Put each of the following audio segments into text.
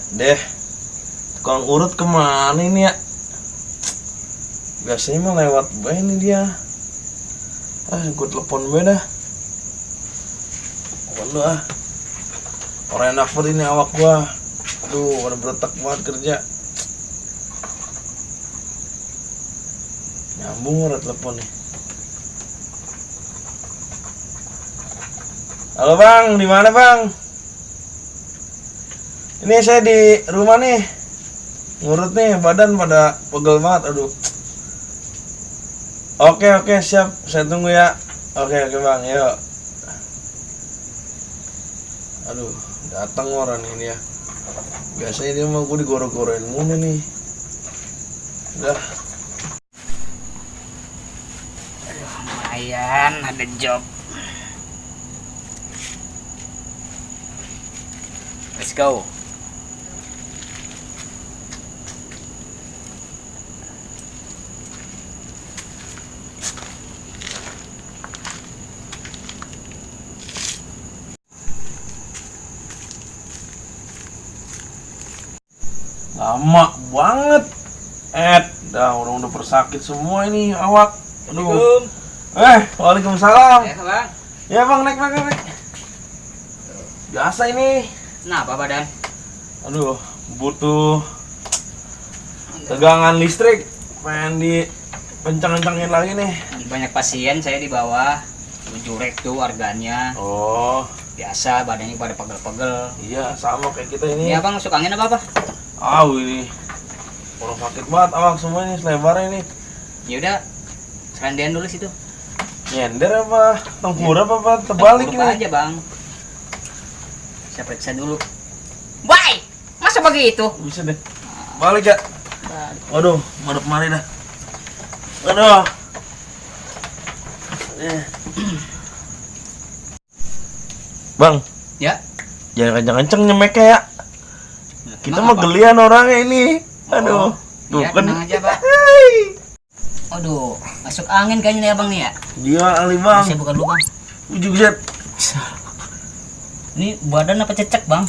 Deh, tukang urut kemana ini ya? Biasanya mah lewat bae ini dia. Gue telepon gue dah. Waduh orang enak banget ini awak gua. Aduh, pada beretak banget kerja. Nyambung orang telepon nih. Halo bang, di mana bang? Ini saya di rumah nih, ngurut nih, badan pada pegel banget, aduh. Oke, siap, saya tunggu ya. Oke bang, yuk. Aduh, datang orang ini ya. Biasanya dia mau gue digorok-gorokin mulu nih. Udah. Lumayan ada job. Let's go. Lama banget. Udah persakit semua ini awak. Aduh. Waalaikumsalam. Bang. Ya bang, naik. Biasa ini. Kenapa badan? Aduh, butuh tegangan listrik. Pengen dikencang-kencangin lagi nih. Banyak pasien saya di bawah. Jurek tuh organnya. Oh, Biasa badannya pada pegel-pegel. iya sama kayak kita ini. Iya bang, masuk angin apa? Ini orang sakit banget awak semua ini, selebarnya ini. Yaudah, serandian dulu situ. Nyender apa? Tempura apa? Terbalik Lupa ini. aja bang. Saya periksa dulu. Bye! Masa begitu? Bisa deh. Balik ya. Waduh, madep mari dah. Waduh. Bang, Ya. jangan kenceng-kenceng nyemeknya ya. Kita mah gelian orangnya ini. Aduh. Tuh Iya, kan. tenang aja pak. Aduh, masuk angin kayaknya nih abang nih ya. Dia kali bang. Saya buka dulu bang. Ujuk set. Ini badan apa cecek bang?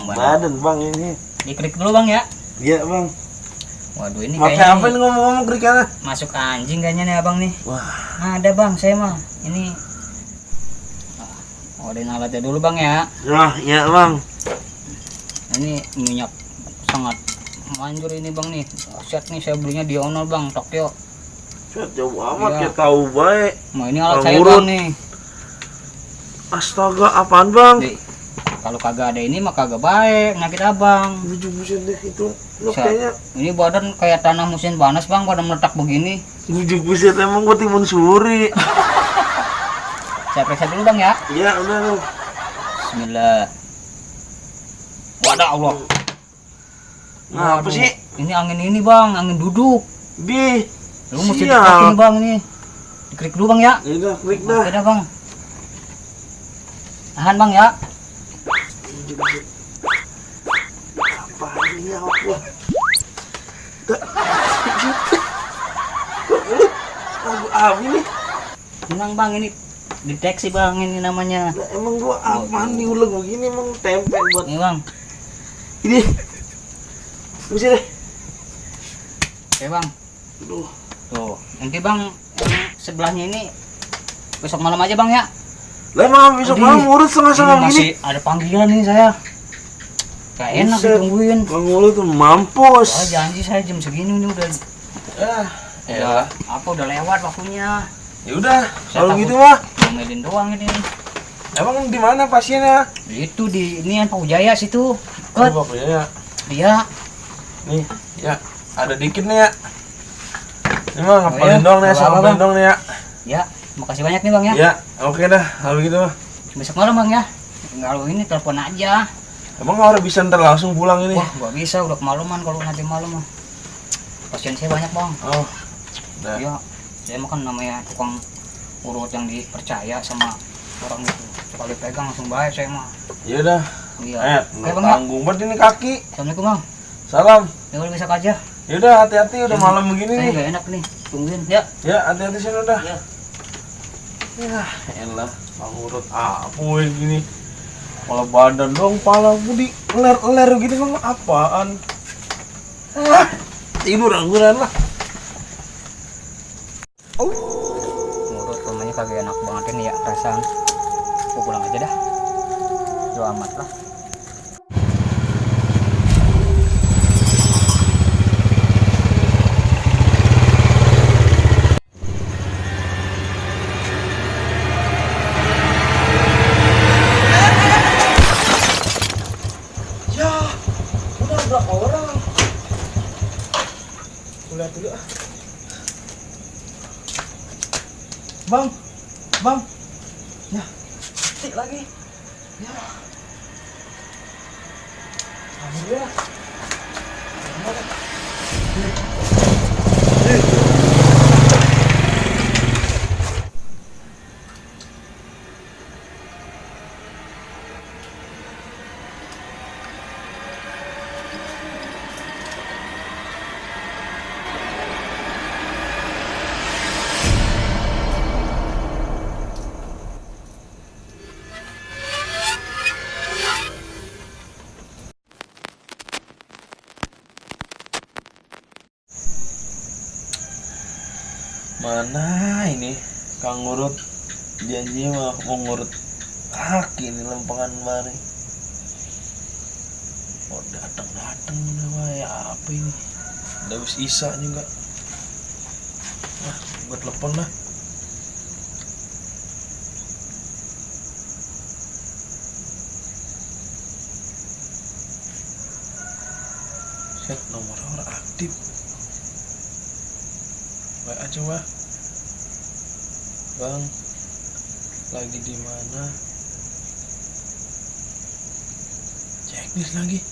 Badan bang ini. Dikrik dulu bang ya. Iya bang. Waduh ini Pakai kayaknya apa ini ngomong-ngomong kerikana? masuk anjing kayaknya nih abang nih. Wah. Ada bang, saya mah ini. Odein alatnya dulu bang ya. Iya bang. Ini minyak sangat manjur ini bang nih. Set nih saya belinya di Ono bang, Tokyo. Set jauh amat Iya. ya tahu baik. Nah ini alat Bang saya urut. bang nih. Astaga, apaan bang? Kalau kagak ada ini mah kagak baik, nyakit abang. Bujuk-bujuk deh itu. Lo Set. kayaknya Ini badan kayak tanah musim panas bang, pada meletak begini. bujuk-bujuk emang gua timun suri. Saya periksa dulu bang ya. Iya udah lo. Bismillah. Wadah Allah. Nah, apa Waduh, sih? Ini angin ini bang, angin duduk. Di. Lu mesti Siap. dikrikin bang ini. Dikrik dulu bang ya. Udah, klik Oke dah. dah bang. Tahan bang ya. Apaan ini awak gua? Apa ini? Tenang bang, ini deteksi bang, ini namanya. Nah, emang gua apaan nih uleg begini emang tempe buat Ini bang. ini. Bisa deh. Oke bang. Aduh. Tuh. Nanti bang, yang sebelahnya ini besok malam aja bang ya. Lah emang besok malam urut setengah-setengah Ini gini. masih ada panggilan nih saya. Gak enak Buset. ditungguin. Bang Ulu tuh mampus. Oh janji saya jam segini nih udah. Ya. Apa udah lewat waktunya. Ya udah, Saya kalau takut gitu mah. ngomelin doang ini. Emang di mana pasiennya? Itu di ini yang Pak Ujaya situ. Oh, Kot. bapaknya. Iya. Nih, ya. Ada dikit nih ya. Ini mah Oh, ngapalin iya. dong nih, Nggak sama apa-apa, dong nih ya. Ya, makasih banyak nih bang ya. Ya, oke dah. Kalau gitu mah. Besok malam bang ya. Kalau ini telepon aja. Emang orang bisa ntar langsung pulang ini? Wah, nggak bisa udah kemalaman kalau nanti malam mah. Pasien saya banyak bang. Oh, udah. Iya, saya mah kan namanya tukang urut yang dipercaya sama orang itu. sekali pegang langsung bahaya saya mah. Ya udah. Iya. Oke, Bang, ya. Tanggung banget ini kaki. Assalamualaikum Bang. Salam. Ya udah besok aja. Ya udah, hati-hati udah malam begini Saya nih. nggak enak nih. Tungguin ya. Ya, hati-hati sini udah. Ya. Ya, elah, Bang Urut apa gini. Kepala badan dong, pala budi ler-ler gitu kan apaan? Tidur angguran lah. Menurut rumahnya kagak enak banget ini ya perasaan. Aku pulang aja dah. Doa amat lah. Ya, udah berapa orang? Lihat dulu ah. Bang, ya, tik lagi, ya, alhamdulillah. Mana ini Kang Urut janji mah mau ngurut kaki ini lempengan mari. Oh datang udah ya apa ini? Udah wis isa juga. Nah, buat telepon lah. Set nomor orang aktif. WA coba. Bang, lagi di mana? Checklist lagi.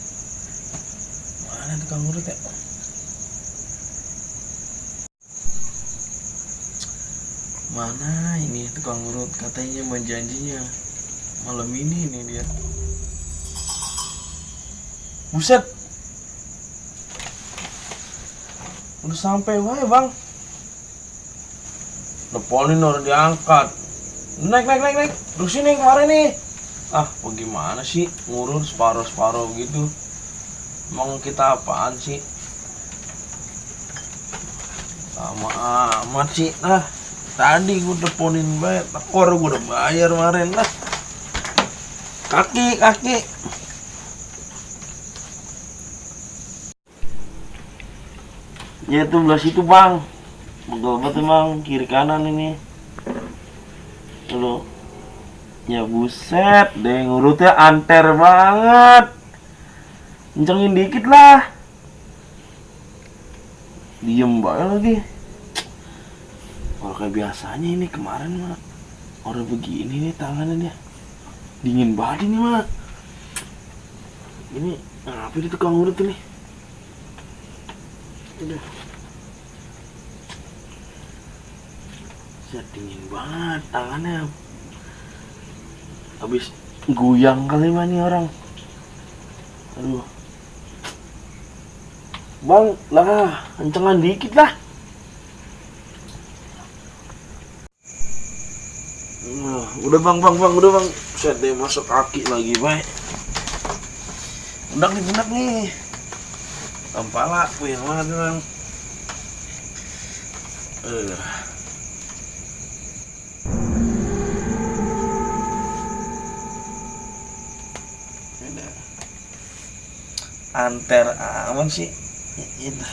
Mana tukang urut ya? Mana ini tukang urut? Katanya menjanjinya malam ini nih dia. Buset. Udah sampai wae, Bang. Teleponin udah diangkat. Naik. Terus sini kemarin nih. Ah, bagaimana sih ngurus separuh gitu? Emang kita apaan sih? Sama amat sih. Ah, tadi gue teleponin bayar. Tekor gue udah bayar kemarin lah. Kaki. Ya itu belah situ, Bang. Betul emang kiri kanan ini. Lo, ya buset deh ngurutnya anter banget. Kencengin dikit lah. Diem banget lagi. Kalau kayak biasanya ini kemarin mah orang begini nih tangannya dia. Dingin banget ini mah. Ini apa itu tukang urut ini? Udah. Dingin banget tangannya. Habis goyang kali mah nih orang. Aduh. Bang, lah, kencengan dikit lah. Udah bang, udah bang. Set deh masuk kaki lagi, baik. Budak nih. Tampala, yang banget bang. Anter aman sih. Indah.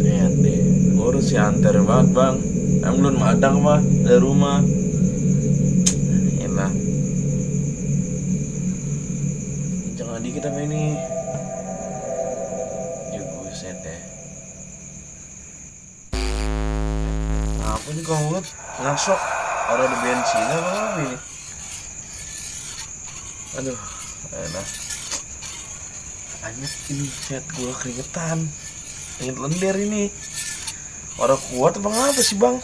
Lihat deh, ngurus si anter banget bang. Emang belum madang mah dari rumah. Enak. Jangan dikit apa ini. Juga set deh. Apa nih kau ngurut? Ngasok. Ada bensin apa ini? Aduh, enak. Banyak ini set gua keringetan. Angin lendir ini. Orang kuat bang apa sih bang?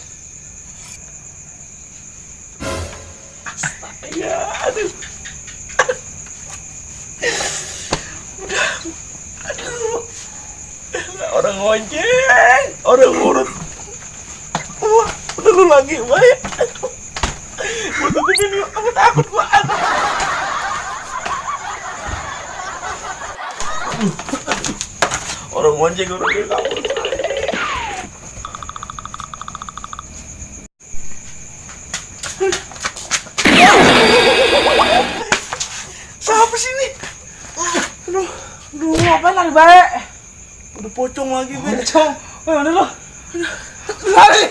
Astaga, ya, aduh. Udah, aduh. Orang ngojek, orang ngurut. Wah, udah lu lagi baik. Gua tutupin yuk, aku takut banget. Orang ngojek udah dia kabur. Siapa sih ini? Aduh, apaan lagi baik? Udah pocong lagi, Be. Pocong. Mana lo? Lari.